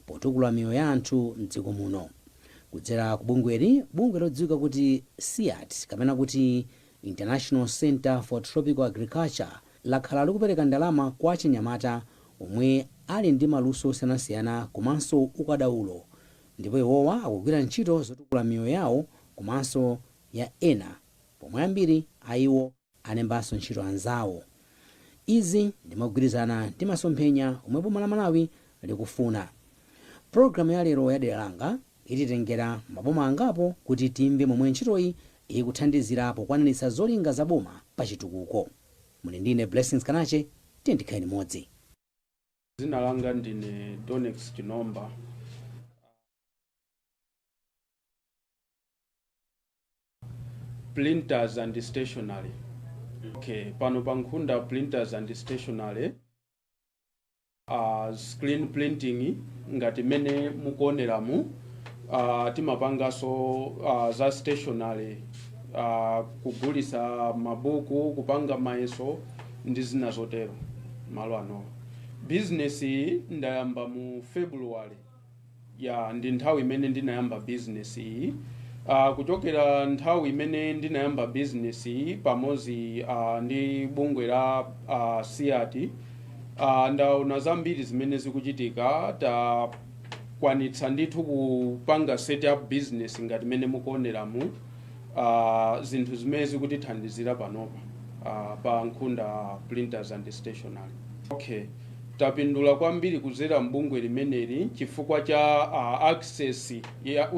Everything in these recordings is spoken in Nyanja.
Potukula miyoyo ya anthu mdziko muno kudzera ku bungweli, bungwe lodziwika kuti CIAT kapena kuti International Center for Tropical Agriculture, lakhala likupereka ndalama kwa achinyamata omwe ali ndi maluso osiyanasiyana komanso ukadaulo, ndipo iwowa akugwira ntchito zotukula miyoyo yawo komanso ya ena, pomwe ambiri a iwo alembanso ntchito anzawo. Izi ndimogwirizana ndi masomphenya omwe boma la Malawi likufuna. Pulogalamu ya lero ya Dera Langa ititengera maboma angapo kuti timve momwe ntchitoyi ikuthandizira pokwaniritsa zolinga za boma pa chitukuko. Muli ndine Blessings Kanache, tiye tikhale limodzi. Dzina langa ndine Donex Chinomba, Printers and Stationery. Okay, pano pa Nkhunda Printers and Stationery, screen printing ngati mmene mukuoneramu. Timapanganso za stationery, kugulisa mabuku, kupanga mayeso ndi zina zotero. Malo anowa, business iyi ndayamba mu February ya, ndi nthawi imene ndinayamba business iyi. Kuchokera nthawi imene ndinayamba business iyi pamodzi ndi bungwe la CIAT, ndaona zambiri zimene zikuchitika. Takwanitsa ndithu kupanga set up business ngati mmene mukuoneramu, zinthu zimene zikutithandizira panopa pa Nkhunda Printers and Stationery. Okay, tapindula kwambiri kudzera mbungwe limeneli chifukwa cha access ya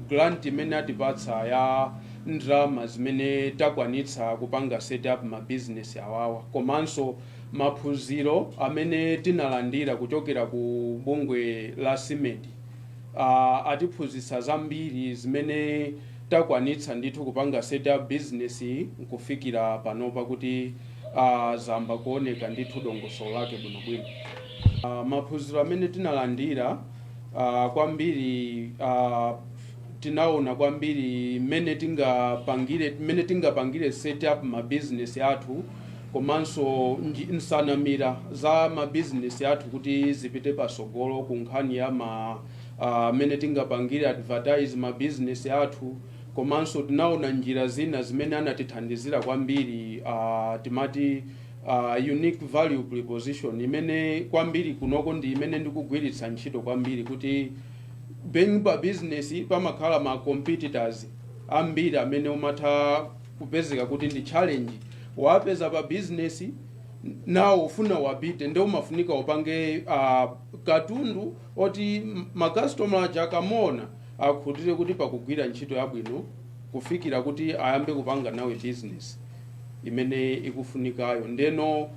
grant imene atipatsa ya ndalama zimene takwanitsa kupanga set up ma business awawa, komanso maphunziro amene tinalandira kuchokera ku bungwe la SIMED. Atiphunzitsa zambiri zimene takwanitsa ndithu kupanga set up business nkufikira panopa kuti zayamba kuoneka ndithu dongosolo lake bwinobwino. Maphunziro amene tinalandira kwambiri, tinaona kwambiri mmene tingapangire set up ma business athu, komanso nsanamira za ma business athu kuti zipite pasogolo, ku nkhani ya ma mmene tingapangire advertise ma business athu. Komanso tinaona njira zina zimene anatithandizira kwambiri, timati unique value proposition, imene kwambiri kunoko ndi imene ndikugwiritsa ntchito kwambiri, kuti being pa business pamakhala ma competitors ambiri amene umatha kupezeka kuti ndi challenge wapeza pa business nawo ufuna wapite, nde umafunika upange katundu oti makastoma aja akamona akhutire kuti pakugwira ntchito yabwino, kufikira kuti ayambe kupanga nawe business imene ikufunikayo. Ndeno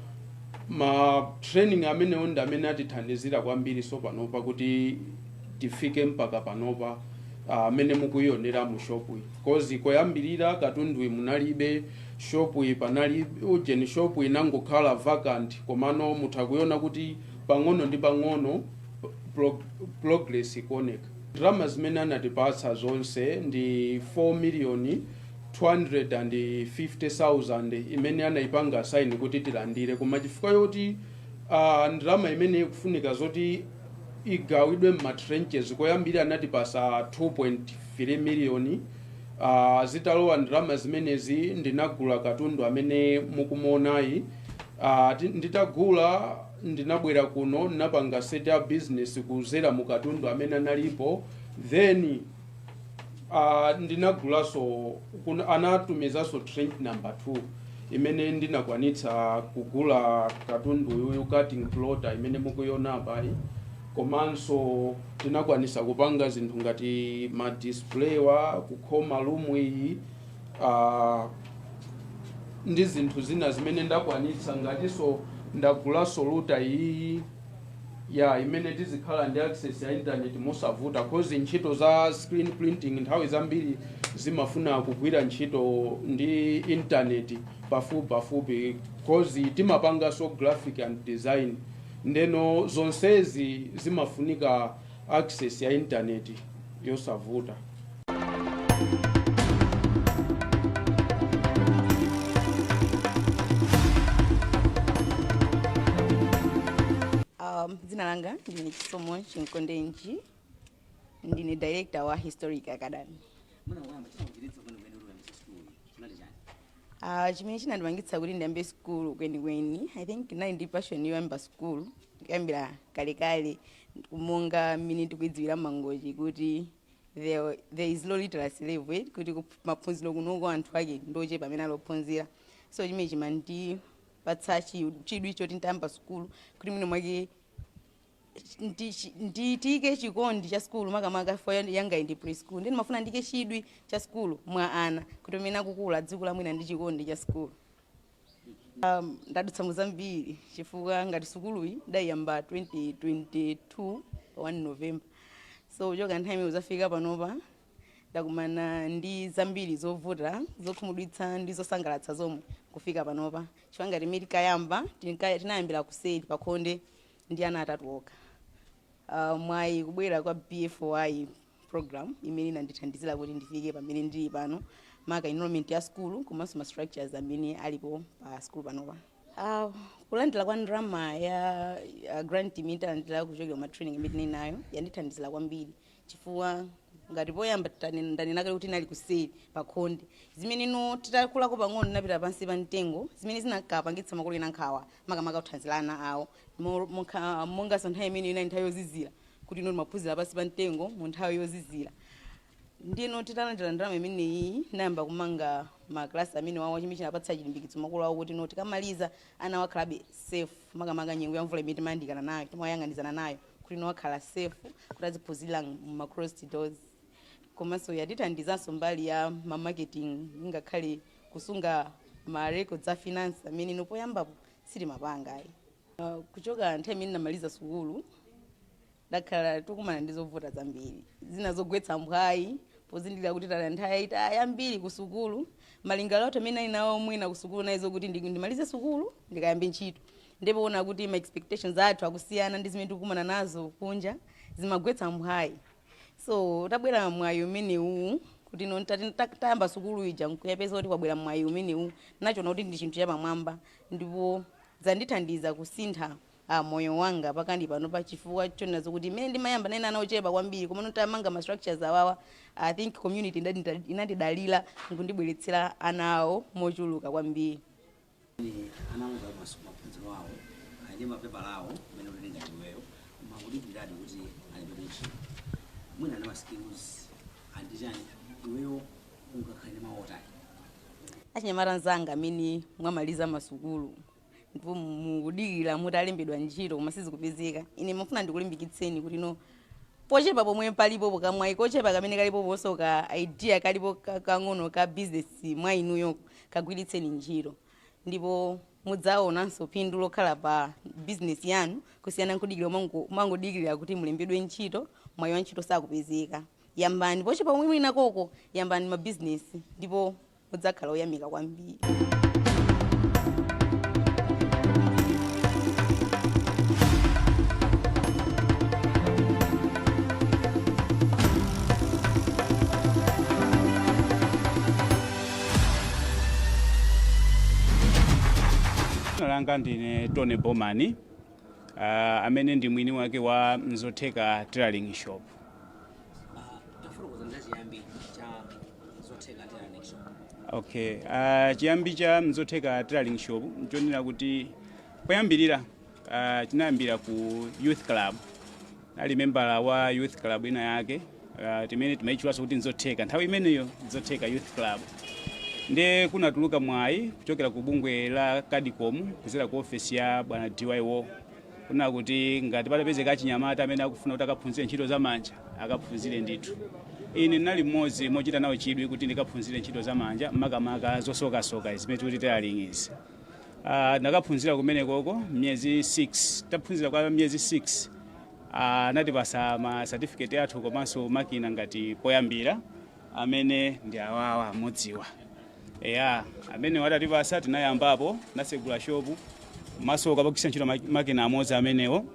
ma training amenewo ndi amene atithandizira kwambiri so panopa kuti tifike mpaka panopa amene mukuyionera mu shop iyi, 'cause koyambirira katundu iyi munalibe, shop iyi panali ujeni, shop inangokhala vacant. Komano mutha kuiona kuti pang'ono ndi pang'ono progress ikuoneka. Ndalama zimene anatipatsa zonse ndi 4 million 250,000 imene anayipanga assign kuti tilandire, koma chifukwa yoti ndalama imene ikufunika zoti igawidwe m'ma tranches, koyambira anatipasa 2.3 miliyoni. Zitalowa ndalama zimenezi ndinagula katundu amene mukumuonayi. Nditagula ndinabwera kuno, ndinapanga set up business kuzera mu katundu amene analipo. Then ndinagulaso, anatumizanso tranche number 2 imene ndinakwanitsa kugula katundu uyuyu, cutting plotter imene mukuiona apayi, komanso tinakwanisa kupanga zinthu ngati ma display wa kukhoma room iyi, ndi zinthu zina zimene ndakwanitsa, ngatinso ndagulaso router iyi ya imene tizikhala ndi access ya internet mosavuta, 'cause ntchito za screen printing nthawi zambiri zimafuna kugwira ntchito ndi internet pafupi pafupi, 'cause timapanganso graphic and design, ndeno zonsezi zimafunika access ya internet yosavuta. Dzina langa ndine Chisomo Chinkondenji, ndine director wa Historic Academy. Mwina kuyamba, chinakuchititsa kwenikweni kuti uyambitse sukulu chinali chani? Chimene chinandipangitsa kuti ndiyambe sukulu kwenikweni, I think ndinali ndi passion yoyamba sukulu kuyambira kalekale, monga mmene tikuidziwira Mangochi kuti there is low literacy level, kuti maphunziro kunoko anthu ake ndochepa amene alophunzira. So chimene chimandipatsa chidwi choti nditayamba sukulu kuti mwina mwake nditike chikondi cha sukulu, makamaka for yanga ndi preschool, ndi ndimafuna ndike chidwi cha sukulu mwa ana kuti pamene akukula adzikula mwina ndi chikondi cha sukulu. Ndadutsa muzambiri chifukwa ngati sukuluyi ndayiyamba 2022 pa 1 November, so kuchoka nthawi imene uzafika panopa ndakumana ndi zambiri zovuta, zokhumudwitsa ndi zosangalatsa zomwe kufika panopa, chifukwa ngati imene tikayamba tinayambira kuseri pakhonde ndi ana atatu okha. Mwayi kubwera kwa BFY program imene inandithandizira kuti ndifike pamene ndili pano, maka enrollment ya school komanso ma structures amene alipo pa school panopa. Kulandira kwa ndalama ya grant imene talandira kuchokera ma training imene tinali nayo yandithandizira kwambiri, chifukwa ngati poyamba ndanena kale kuti inali kuseri pakhonde, zimene no titakulako pang'ono tinapita pansi pa mtengo, zimene zinakapangitsa makolo ena nkhawa, makamaka kuthandizira ana awo. Monganso nthawi imene inali nthawi yozizira, kuti ino timaphunzira pansi pa mtengo mu nthawi yozizira. Ndino titalandira ndalama imeneyi nayamba kumanga maklasi amene wawo, chimene chinapatsa chilimbikitso makolo awo kuti no tikamaliza ana wakhalabe safe, makamaka nyengo ya mvula imene timayandikana nayo, timayang'anizana nayo, kuti no wakhala safe kuti aziphunzira ma closed doors. Komanso yatithandizanso mbali ya ma marketing, ngakhale kusunga ma records a finance amene ino poyambapo sitimapanga ayi. Kuchoka nthawi imene ndamaliza sukulu ndakhala tikumana ndi zovuta zambiri, zina zogwetsa mphwayi pozindikira kuti tala nthawi yambiri ku sukulu. Malingaliro athu amene ali nawo mwina ku sukulu nayizo kuti ndimalize sukulu ndikayambe ntchito, ndipo ona kuti ma expectations athu akusiyana ndi zimene tikukumana nazo kunja, zimagwetsa mphwayi. So tabwera mwayi umenewu kuti no tayamba sukulu ija nkuyapeza kuti kwabwera mwayi umenewu, nachona kuti ndi chinthu chapamwamba ndipo zandithandiza kusintha moyo wanga pakandi pano, pa chifukwa chonazo kuti imene ndimayamba nene ana ochepa kwambiri, koma tamanga ma structures awawa, I think community inandidalira nkundibweretsera ana awo mochuluka kwambiri. Anamva maphunziro awo ali ndi mapepala awo amene uli ngati iweyo, koma akudikiradi kuti alembedwe ntchito, mwina ndi ma skills andichani, iweyo ungakhale ndi mawu otani? Achinyamata anzanga amene mwamaliza masukulu ndipo mukudikira mutalembedwa ntchito koma sizikupezeka, ine mafuna ndikulimbikitseni kuti no pochepa pomwe palipo kamwayi kochepa kamene kalipo ponso ka idea kalipo kang'ono ka business mwa inuyo, kagwiritseni ntchito ndipo mudzaonanso phindu lokhala pa business yanu, kusiyana nkudikira umangodikirira kuti mulembedwe ntchito, mwayi wa ntchito sakupezeka. Yambani pochepa pomwe mwina koko, yambani ma business ndipo mudzakhala oyamika kwambiri. Dzina langa ndine Tony Bomani, amene ndi mwini wake wa Mzotheka Tailoring Shop. Tafotokoza za chiyambi cha Zotheka Tailoring Shop. Okay, chiyambi cha Mzotheka Tailoring Shop nchonena kuti poyambirira chinayambira ku youth club. Ali membala wa youth club ina yake timene timayitchulanso kuti Nzotheka nthawi imeneyo, Nzotheka Youth Club. Ndiye kunatuluka mwayi kuchokera ku bungwe la Cadecom kudzera ku ofesi ya bwana DYO, kuna kuti ngati patapezeka achinyamata amene akufuna kuti akaphunzire ntchito zamanja, akaphunzire ndithu. Ine ndinali mmodzi mochita nawo chidwi kuti ndikaphunzire ntchito zamanja, makamaka zosokasoka zimene tikuti tailoring izi. Ndakaphunzira kumenekoko miyezi 6. Taphunzira kwa miyezi 6, anatipasa ma certificate athu komanso makina ngati poyambira, amene ndi awawa mudziwa eya, amene watatipasa tinayambapo, nasegula shopu masoka pogwiritsa ntchito makina amodzi amenewo.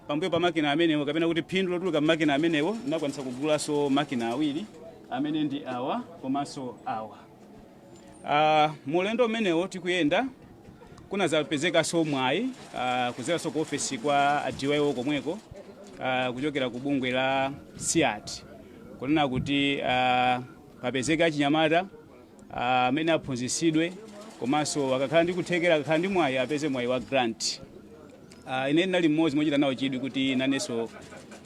Pambuyo pa makina amenewo, kapena kuti phindu lotuluka makina amenewo, ndinakwanitsa kugulanso makina awiri amene ndi awa komanso awa. Mulendo umenewo tikuyenda Kunazapezekanso mwayi kudzeranso ku ofesi kwa a DYO komweko, kuchokera ku bungwe la CIAT, kunena kuti papezeke achinyamata amene aphunzitsidwe, komanso akakhala ndi kuthekera, akakhala ndi mwayi, apeze mwayi wa grant. Ine ndinali mmodzi mochita nawo chidwi kuti nanenso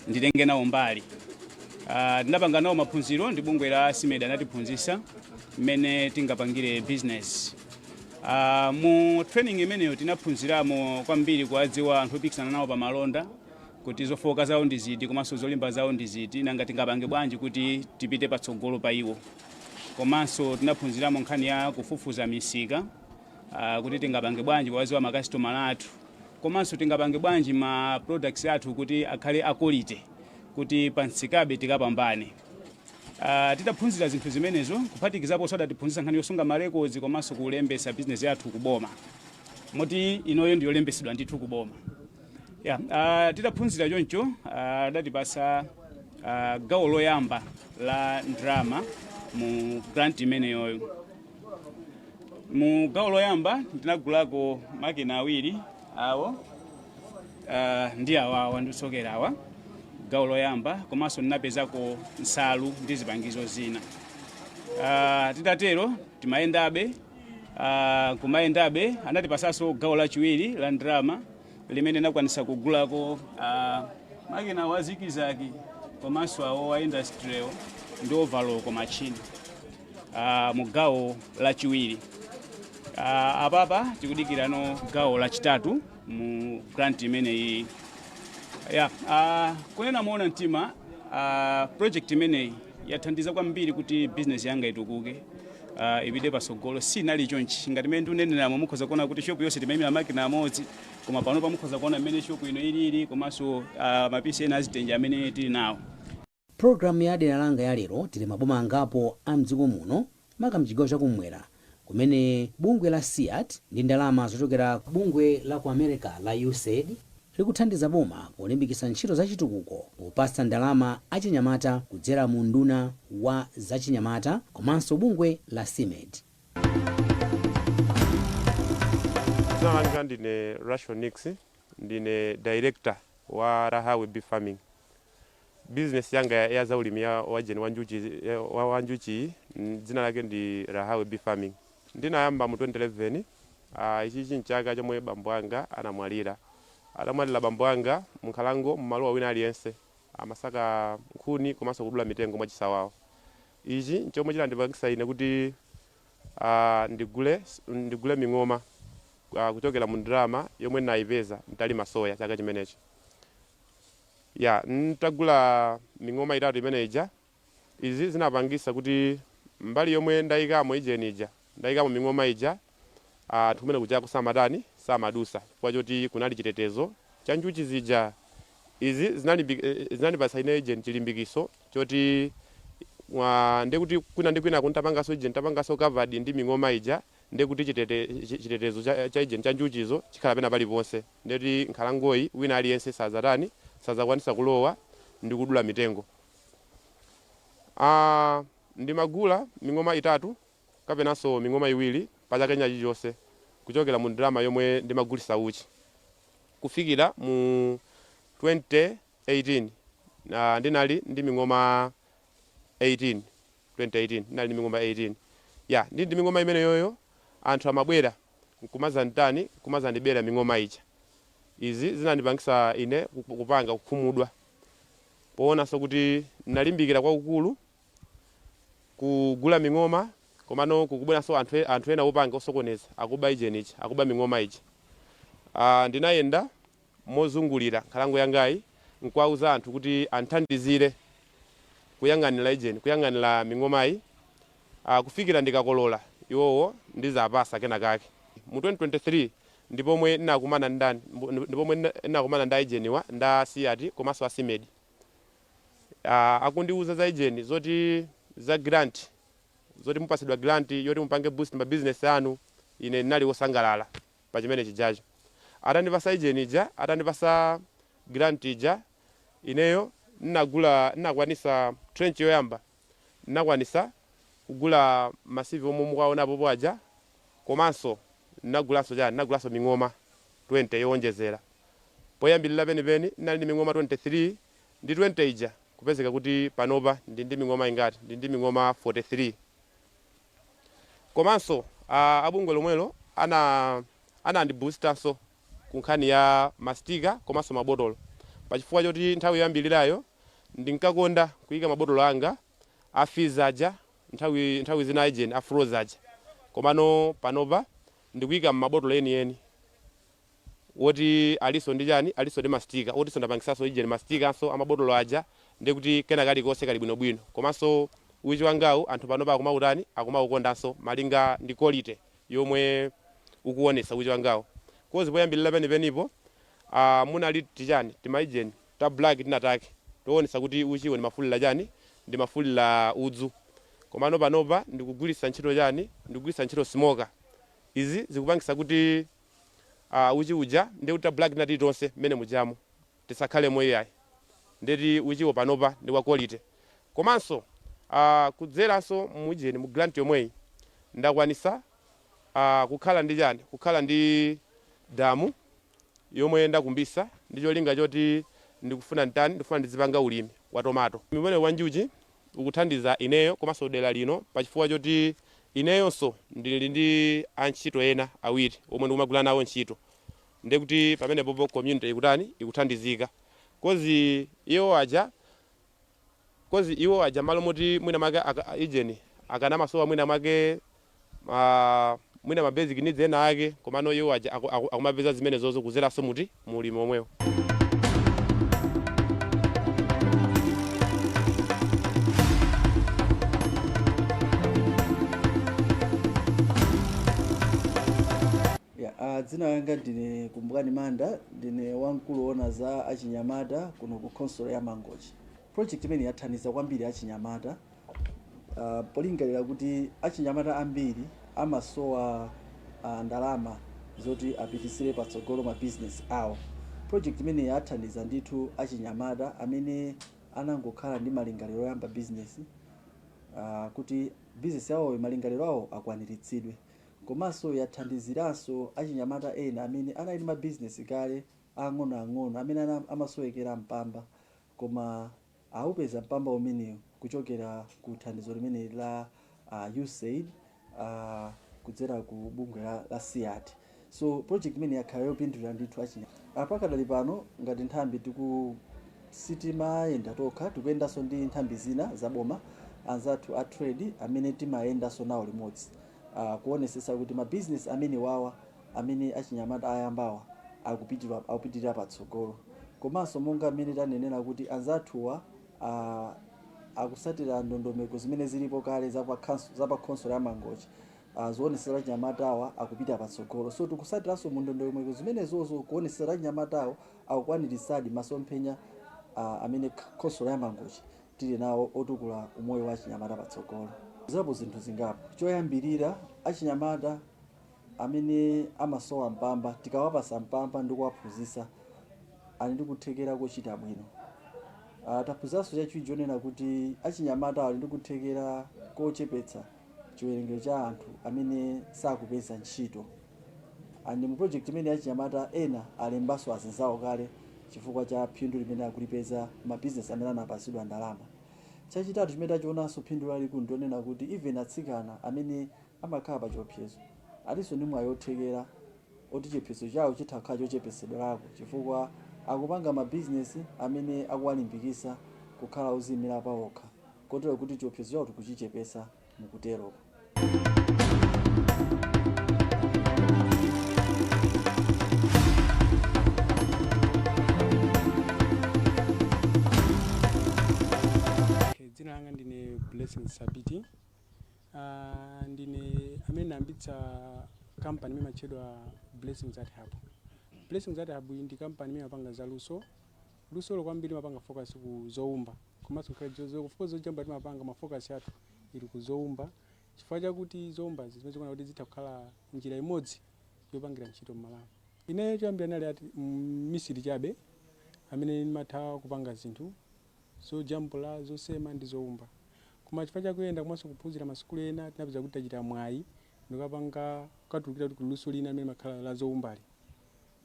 nditenge nawo mbali. Ndinapanga nawo maphunziro ndi bungwe la SIMED, anatiphunzitsa mmene tingapangire business. Mu training imeneyo tinaphunziramo kwambiri kuwadziwa anthu opikisana nawo pa malonda, kuti zofowoka zawo ndi ziti komanso zolimba zawo ndi ziti, nanga tingapange bwanji kuti tipite patsogolo pa iwo. Komanso tinaphunziramo nkhani ya kufufuza misika, kuti tingapange bwanji kuwadziwa makasitomala athu, komanso tingapange bwanji ma products athu kuti akhale a quality, kuti pansikabe tikapambane. Titaphunzira zinthu zimenezo, kuphatikizapo adatiphunzitsa nkhani yosunga ma records komanso kulembesa business yathu kuboma, moti inoyo ndiyolembesedwa ndithu kuboma. Yeah, titaphunzira choncho, adatipasa gawo loyamba la ndrama mu grant imeneyoyo. Mu gawo loyamba ndinagulako makina awiri awo, ndi awawa ndisokerawa, gawo loyamba, komanso ndinapezako nsalu ndi zipangizo zina. Titatero timayendabe, kumayendabe, anatipasanso gawo lachiwiri la ndrama limene nakwanisa kugulako makina wa zigzag, komanso awo wa industrial ndi overlock machine mu gawo lachiwiri. Apapa tikudikirano gawo lachitatu mu grant imeneyi. Yeah, kunena moona mtima, project imeneyi yathandiza kwambiri kuti business yanga itukuke, ipite pasogolo. Sinali chonchi ngati mmene ndikuneneramo. Mukhoza kuona kuti shop yonse timayimira makina amodzi, koma panopa mukhoza kuona mmene shop ino ilili, komanso mapisi ena azitenje amene tili nawo. Pulogalamu ya Dera Langa ya lero, tili maboma angapo a mdziko muno, maka mchigawo chakumwera, kumene bungwe la CIAT ndi ndalama zochokera ku bungwe la ku America la USAID likuthandiza boma polimbikitsa ntchito zachitukuko popatsa ndalama achinyamata kudzera mu nduna wa zachinyamata komanso bungwe la SIMED. Dzina langa ndine Rachel Nix, ndine director wa Rahawi Bee Farming. Business yanga ya zaulimi ya wajeni wa njuchi, wa njuchi, dzina lake ndi Rahawi Bee Farming. Ndinayamba mu 2011. Ichichi nchaka chomwe bambo anga anamwalira. Atamwalira bambo anga, munkhalango mmalowa wina aliyense amasaka nkhuni komanso kudula mitengo mwachisawawa. Ichi nchomwe chinandipangisa ine kuti ndigule ming'oma kuchokera mu ndalama yomwe ndinayipeza ntalima soya chaka chimenechi. Ya, ntagula ming'oma itatu imene ija, izi zinapangisa kuti mbali yomwe ndayikamo ijeni ija, ndayikamo ming'oma ija, anthu kumene kuja samatani, samadusa, chifukwa choti kunali chitetezo cha njuchi zija. Izi zinandipatsa ine ijeni chilimbikiso choti ndekuti kwina ndi kwina kuntapangaso ijeni, ntapangaso covered ndi ming'oma ija, ndekuti chitetezo cha ijeni, cha njuchizo chikhala pena paliponse, ndekuti nkhalangoyi wina aliyense sazatani, sazakwanisa kulowa ndi kudula mitengo. Ndimagula ming'oma itatu kapenanso ming'oma iwiri pa chaka chilichonse kuchokera mu ndalama yomwe ndimagulisa uchi, kufikira mu 2018 ndinali ndi ming'oma 18. 2018 ndinali ndi ming'oma 18. Ya, ndi ming'oma imeneyoyo, anthu amabwera nkumazanditani, nkumazandibera ming'oma ija. Izi zinandipangisa ine kupanga kukhumudwa, poonanso kuti ndinalimbikira kwakukulu kugula ming'oma, komano kukubweranso anthu ena opanga osokoneza, akuba ijeni ija, akuba ming'oma ija. Ndinayenda mozungulira nkhalango yangayi nkuwauza anthu kuti anthandizire kuyang'anira ijeni, kuyang'anira ming'omayi, kufikira ndikakolola, iwowo ndizapasa kenakake. Mu 2023 ndipomwe ndinakumana ndani, ndipomwe ndinakumana ndi ijeniwa, nda CIAT komanso a SIMED, akundiuza za ijeni zoti za grant, zoti mupasidwa grant yoti mupange boost ma business anu. Ine ndinali wosangalala pa chimene chijacho. Atandipasa ijeni ija, atandipasa grant ija, ineyo ndinagula, ndinakwanisa trench yoyamba, ndinakwanisa kugula ma sieve omwe mukaonapo aja, komanso Ndinagulanso chani? Ndinagulanso ming'oma 20 yowonjezera. Poyambirira penipeni ndinali ndi ming'oma 23, ndi 20 ija kupezeka kuti panopa ndi ndi ming'oma ingati? Ndi ndi ming'oma 43. Komanso abungwe lomwelo anandiboostanso ku nkhani ya ma sticker komanso mabotolo, pachifukwa choti nthawi yoyambirirayo ndinkakonda kuyika mabotolo anga a fizz aja, nthawi zina ijeni a Frozy aja, komano panopa ndikuyika mmabotolo enieni woti aliso ndi chani? Aliso ndi ma sticker, otinso ndapangisanso ijeni ma stickerso amabotolo aja, ndikuti kena kalikonse kali bwinobwino. Komanso uchi wangawu anthu panopa akumautani? Akumaukondanso malinga ndi quality yomwe ukuonesa uchi wangawu, 'cause poyambirira penipenipo munali tichani, timaijeni ta black tinatake toonesa kuti uchiwo ndimafulira chani? Ndimafulira udzu. Komano panopa ndikugwiritsa ntchito chani? Ndikugwiritsa ntchito smoker. Izi zikupangisa kuti uchi uja ndi kuti ta black tinati tonse mmene mujamo tisakhalemo iyayi, ndeti uchiwo panopa ndi wa quality. Komanso kudzeranso mujeni mu grant yomweyi ndakwanisa kukhala ndi chani? Kukhala ndi damu yomwe ndakumbisa ndi cholinga choti ndikufuna ntani? Ndikufuna ndizipanga ulimi wa tomato. Umene wa njuchi ukuthandiza ineyo komanso dera lino, pachifukwa choti ineyonso ndili ndi antchito ena awiri omwe ndikumagwira nawo ntchito, ndekuti pamenepopo community ikutani? Ikuthandizika, 'cause iwo aja malo moti mwina mwake ijeni akanamasowa mwina mwake mwina ma basic needs ena ake, komano iwo aja akumapeza zimenezozo kuzeranso muti mulimi omwewo. Ya, dzina langa ndine Kumbukani Manda, ndine wamkulu woona za achinyamata kuno ku khonsolo ya Mangochi. Project imene yathandiza kwambiri achinyamata, polingalira kuti achinyamata ambiri amasowa ndalama zoti apitisire patsogolo ma business awo. Project imene yathandiza ndithu achinyamata amene anangokhala ndi malingaliro oyamba business, kuti business yawo, malingaliro awo akwaniritsidwe. Komanso yathandiziranso achinyamata ena amene anali ndi mabizinesi kale ang'onoang'ono amene amasowekera mpamba, koma awupeza mpamba umenewu kuchokera ku thandizo limene la USAID, kudzera ku bungwe la CIAT. So project imene yakhala yopindulira ndithu achinyamata. Pakadali pano ngati nthambi tiku sitimayenda tokha, tikuyendanso ndi nthambi zina zaboma, anzathu a trade amene timayendanso nawo limodzi, kuonesesa kuti mabizinesi amene wawa amene achinyamata ayambawa akupitirira patsogolo. Komanso monga mmene tanenera kuti anzathuwa akusatira ndondomeko zimene zilipo kale za pa khonsolo ya Mangochi, zionesera achinyamatawa akupita patsogolo. So tikusatiranso mu ndondomeko zimenezozo kuonesera achinyamatawo akukwanirisadi masomphenya amene khonsolo ya Mangochi tili nawo otukula umoyo wa achinyamata patsogolo. Zapo zinthu zingapo. Choyambirira, achinyamata amene amasowa mpamba, tikawapasa mpamba ndi kuwaphunzitsa, ali ndi kuthekera kochita bwino. Taphunziranso chachiwiri chonena kuti achinyamata ali ndi kuthekera kochepetsa chiwerengero cha anthu amene sakupeza ntchito, and mu project imene achinyamata ena alembanso azinzawo kale chifukwa cha phindu limene akulipeza mabizinesi amene anapasidwa ndalama. Chachitatu chimene tachionanso phindu lalikulu ndionena kuti even atsikana amene amakhala pa chiopsezo alinso ndi mwayi othekera oti chiopsezo chawo chitha kukhala chochepesedwerako, chifukwa akupanga mabizinesi amene akuwalimbikisa kukhala oziyimira pawokha, kotero kuti chiopsezo chawo tikuchichepesa mukuteroko. Okay, dzina langa ndine Blessing Sabiti. Ndine amene ndayambitsa kampani imene imatchedwa Blessings Art Hub. Blessings Art Hub iyi ndi kampani imene imapanga za luso. Lusolo kwambiri imapanga focus ku zowumba, komanso ngakhale focus zojamba timapanga, ma focus athu ili ku zowumba, chifukwa chakuti zowumbazi zimene zikuona kuti zitha kukhala njira imodzi yopangira ntchito m'Malawi. Ineyo choyambira nali ati mmisiri chabe amene ndimatha kupanga zinthu zojambula, zosema ndi zowumba, koma chifukwa chakuyenda komanso kuphunzira masukulu ena, tinapeza kuti tachita mwayi. Ndikapanga kukatulukira kuti kuluso lina limene makhala la zowumbali,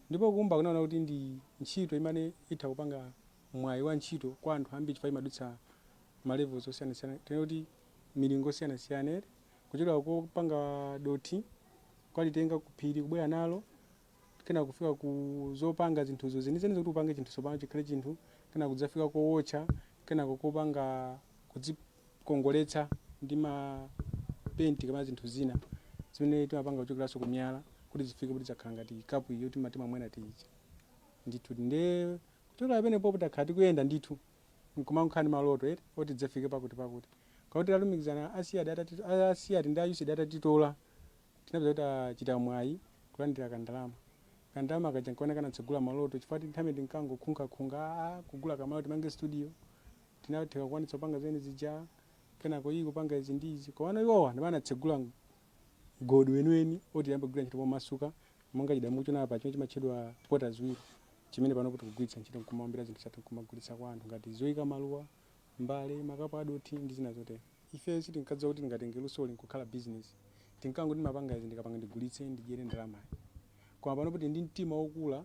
ndipo kuwumba kunaona kuti ndi ntchito imene itha kupanga mwayi wa ntchito kwa anthu ambiri, chifukwa imadutsa ma levels osiyanasiyana, tinene kuti milingo osiyanasiyana, kuchokera kopanga dothi, kwalitenga kuphiri, kubwera nalo, kena kufika ku zopanga zinthuzo zenizeni, zokuti upange chinthu tsopano chikhale chinthu, kena kudzafika kowotcha, kenako kopanga kudzikongoletsa ndi mapenti kapena zinthu zina zimene timapanga kuchokeranso kumiyala kuti zifike kuti zakhala ngati kapu iyo timamwena tiija ndithu. Nde kuchokera pamenepo takhala tikuyenda ndithu, nkumankhani maloto eti oti tidzafike pakuti pakuti kakuti talumikizana a CIAT a CIAT ndi a USAID atatitola, tinapeza kuti achita mwayi kulandira kandalama. Kandalama kaja nkuona kanatsegula maloto, chifukwa nthawi tinkangokhungakhunga kugula kamalo timange studio, tinatheka kukwanitsa kupanga zimene zija, kenako iyi kupanga izi ndi izi. Komano iwowa ndimene anatsegula mgodi weniweni oti tiyambe kugwira ntchito momasuka, monga chida mukuchiona apa chimene chimatchedwa potter's wheel, chimene pano kuti kugwiritsa ntchito nkumawumbira zinthu zathu, nkumagulitsa kwa anthu ngati zoyika maluwa, mbale, makapu adothi ndi zina zotero. Ife sitinkadziwa kuti tingatenge lusoli nkukhala business. Tinkangoti mapanga izi, ndikapanga ndigulitse, ndidyere ndalamayi. Koma pano kuti ndi mtima wokula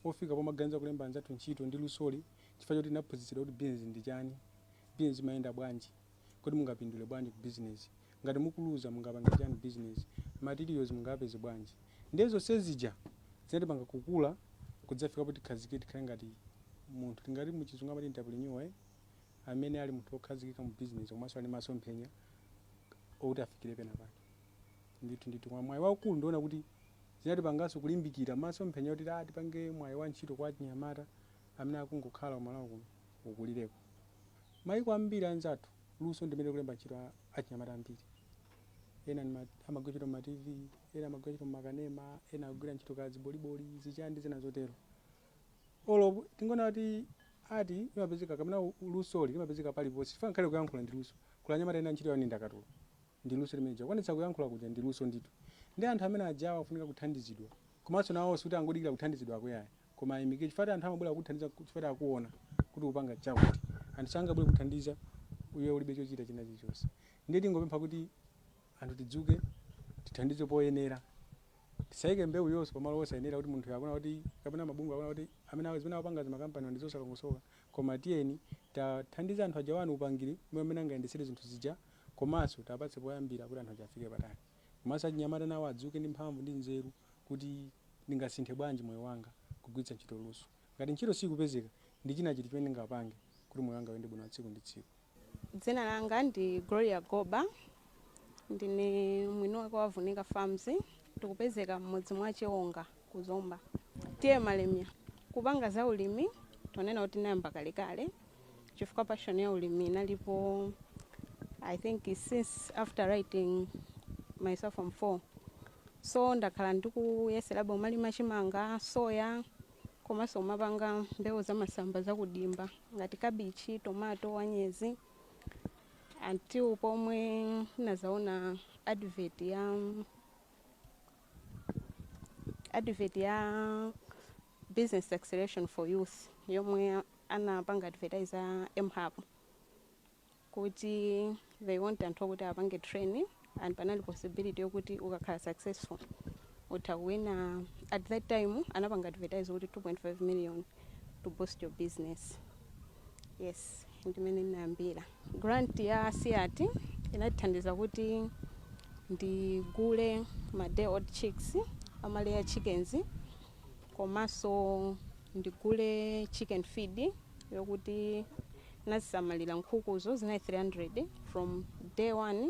ofika pomaganiza kulemba anzathu ntchito ndi lusoli, chifukwa choti tinaphunzitsidwa kuti business ndi chani, business imayenda bwanji, kuti mungapindule bwanji ku business, ngati mukuluza mungapange chani business, materials mungapeze bwanji. Ndiye zonse zija zinatipanga kukula kudzafika kuti tikhazike, tikhale ngati munthu tingati muchizungu amati entrepreneur, amene ali munthu wokhazikika mu business komanso ali masomphenya okuti afikire pena pake ndithu ndithu. Koma mwayi waukulu ndiona kuti zinatipanganso kulimbikira masomphenya kuti tipange mwayi wa ntchito kwa achinyamata amene akungokhala kumalawi kuno ukulireko. Maiko ambiri anzathu luso ndimene kulemba ntchito achinyamata ambiri. Ena amagwira ntchito ma TV, ena amagwira ntchito makanema, ena akugwira ntchito kaziboliboli, zichani ndi zina zotero. Olo tingoona kuti ati imapezeka kapena lusoli limapezeka paliponse, chifukwa ngakhale kuyankhula ndi luso. Kula anyamata ena ntchito yawo ndi ndakatulo, ndi luso limene kukwanitsa kuyankhula kuja ndi luso ndithu. Ndi anthu amene ajawa afunika kuthandizidwa, komanso nawonso kuti angodikira kuthandizidwa akuyayi, koma ayimike, chifukwa anthu amabwera kuthandiza chifukwa akuona kuti upanga chakuti. Anthu sangabwere kuthandiza iwe ulibe chochita china chilichonse. Ndiye tingopempha kuti anthu tidzuke, tithandize poyenera, tisayike mbewu yonse pamalo osayenera, kuti munthu akuona kuti kapena mabungwe akuona kuti amene zimene akupanga zimakampani ndi zosalongosoka. Koma tiyeni tathandiza anthu aja wanu upangiri mmene angayendetsere zinthu zija, komanso tapatse poyambira kuti anthu aja afike patali. Komanso achinyamata nawo adzuke ndi mphamvu ndi nzeru kuti ndingasinthe bwanji moyo wanga kugwiritsa ntchito luso. Ngati ntchito sikupezeka, ndi china chiti chimene ndingapange kuti moyo wanga uyende bwino wa tsiku ndi tsiku? Dzina langa ndi Gloria Goba, ndine mwini wake wa Vunika Farms. Tikupezeka mmudzi mwa Chiwonga ku Zomba, T/A Malemia. Kupanga za ulimi tonena kuti tinayamba kalekale, chifukwa passion ya ulimi inalipo, I think, since after writing myself form 4. So ndakhala ndikuyeserabe umalima chimanga, soya, komanso umapanga mbewu zamasamba zakudimba ngati kabichi, tomato, wanyezi, until pomwe ndinazaona advert ya Business Acceleration for Youth yomwe anapanga advertise MHub kuti they want anthu okuti apange training, and panali possibility yokuti ukakhala successful utha kuwina. At that time anapanga advertise kuti 2.5 million to boost your business. Yes, ndimene ndinayambira. Grant ya CIAT inatithandiza kuti ndigule ma day old chicks ama layer chickens, komanso ndigule chicken feed yokuti nazisamalira nkhukuzo. Zinali 300 from day 1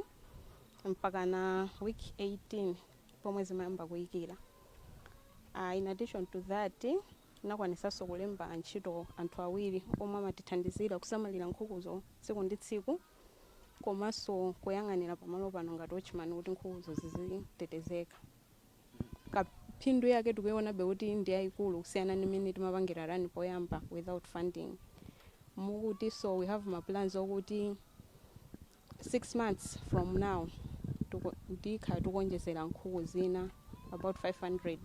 mpaka na week 18 pomwe zimayamba kuyikira. In addition to that, nakwanisanso kulemba ntchito anthu awiri omwe amatithandizira kusamalira nkhukuzo tsiku ndi tsiku, komanso kuyang'anira pamalo pano ngati watchman kuti nkhukuzo zizitetezeka. Kaphindu yake tikuionabe kuti ndi yayikulu kusiyana ndi mmene timapangira run poyamba without funding. Mukuti so we have ma plans okuti 6 months from now ndikhala tikuonjezera nkhuku zina about 500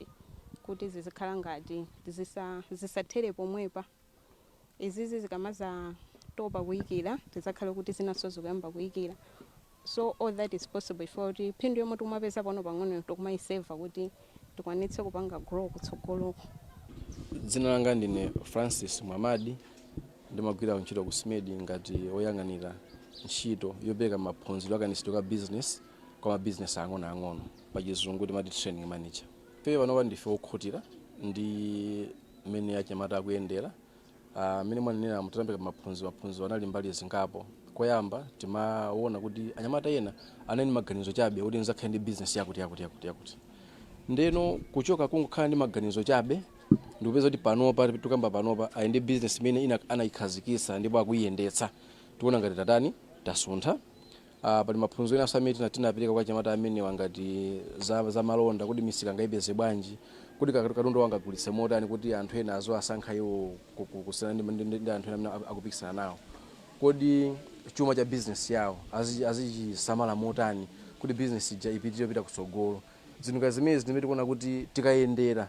kuti zizikhala ngati zisathere pomwepa. Izizi zikamaza topa kuyikira, tizakhale kuti zinanso zikuyamba kuyikira. So all that is possible ifo kuti phindu yomwe tikumapeza pano pang'ono tikumayiseva kuti tikwanitse kupanga grow kutsogoloko. Dzina langa ndine Francis Mwamadi, ndimagwira ntchito ku SMEDI ngati woyang'anira ntchito yopereka maphunziro akayendetsedwe ka business kwa mabizinesi ang'onoang'ono, pachizungu timati training manager. Ife panopa ndife okhutira ndi mmene achinyamata akuyendera. Mmene mwanenera, mutapereka maphunziro, maphunziro anali mbali zingapo. Koyamba timaona kuti anyamata ena anali maganizo chabe kuti nzakhale ndi business yakuti yakuti yakuti yakuti. Ndeno kuchoka kungokhala ndi maganizo chabe, ndikupeza kuti panopa tikamba panopa ali ndi business imene anayikhazikitsa ndipo akuyiyendetsa. Tikuona ngati tatani, tasuntha. Pali maphunziro enanso amene tinapereka kwa anyamata amenewa ngati za malonda, kuti misika angayipeze bwanji, kuti katundu wanga agulitse motani kuti anthu ena azoasankha iwo kusiyana ndi anthu ena amene akupikisana nawo, kodi chuma cha business yawo azichisamala motani kuti business ija ipitirire kupita kutsogolo. Zinthu ngati zimene zimene tikuona kuti tikayendera,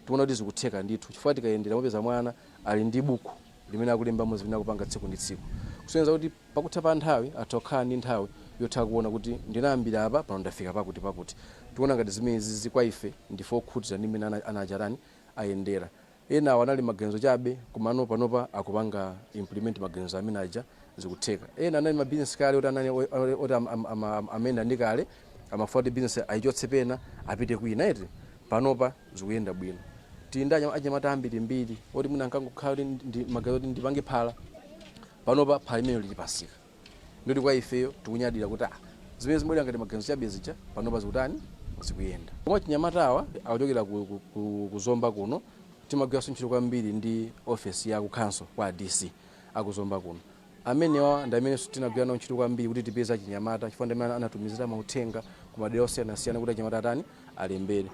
tikuona kuti zikutheka ndithu, chifukwa tikayendera mupeza mwana ali ndi buku limene akulembamo zimene akupanga tsiku ndi tsiku, kusonyeza kuti pakutha pa nthawi atha kukhala ndi nthawi yotha kuona kuti ndinayambira apa, pano ndafika pakuti pakuti. Tikuona ngati zimenezi kwa ife ndife okhutira ndi mmene anachatani ayendera. Enawo anali maganizo chabe, komano panopa akupanga implement maganizo amene aja, zikutheka. Ena anali mabizinesi kale oti anali oti amene ndi kale amafuna kuti bizinesi ayichotse pena apite kwina eti, panopa zikuyenda bwino. Tili ndi anyamata ambirimbiri oti mwina ankangokhala kuti ndi maganizo kuti ndipange phala, panopa phala imene lili pasika. Ndoti kwa ifeyo tikunyadira kuti zimene zimabwera ngati maganizo chabe zija panopa zikutani, zikuyenda. Koma chinyamatawa akuchokera ku Zomba kuno, timagwiranso ntchito kwambiri ndi ofesi ya ku council kwa DC akuzomba kuno. Amenewa ndi amenenso tinagwira nawo ntchito kwambiri kuti tipeze achinyamata, chifukwa ndi amene anatumizira mauthenga ku madera osiyanasiyana kuti achinyamata atani, alembere.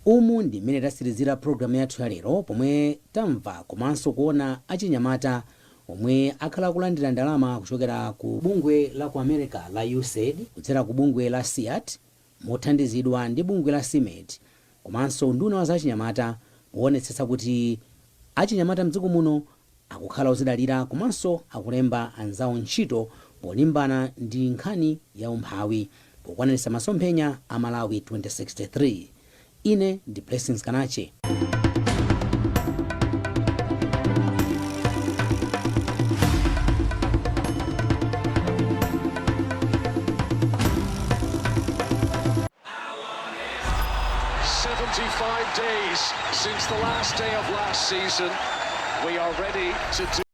Umu ndi mmene tasirizira programu yathu ya lero, pomwe tamva komanso kuona achinyamata omwe akhala akulandira ndalama kuchokera ku bungwe la ku America la USAID kudzera ku bungwe la CIAT mothandizidwa ndi bungwe la SMED komanso unduna wa zachinyamata, poonetsetsa kuti achinyamata mdziko muno akukhala ozidalira komanso akulemba anzawo ntchito polimbana ndi nkhani ya umphawi pokwaniritsa masomphenya a Malawi 2063. Ine ndi Blessings Kanache. 75 days since the last day of last season. We are ready to do.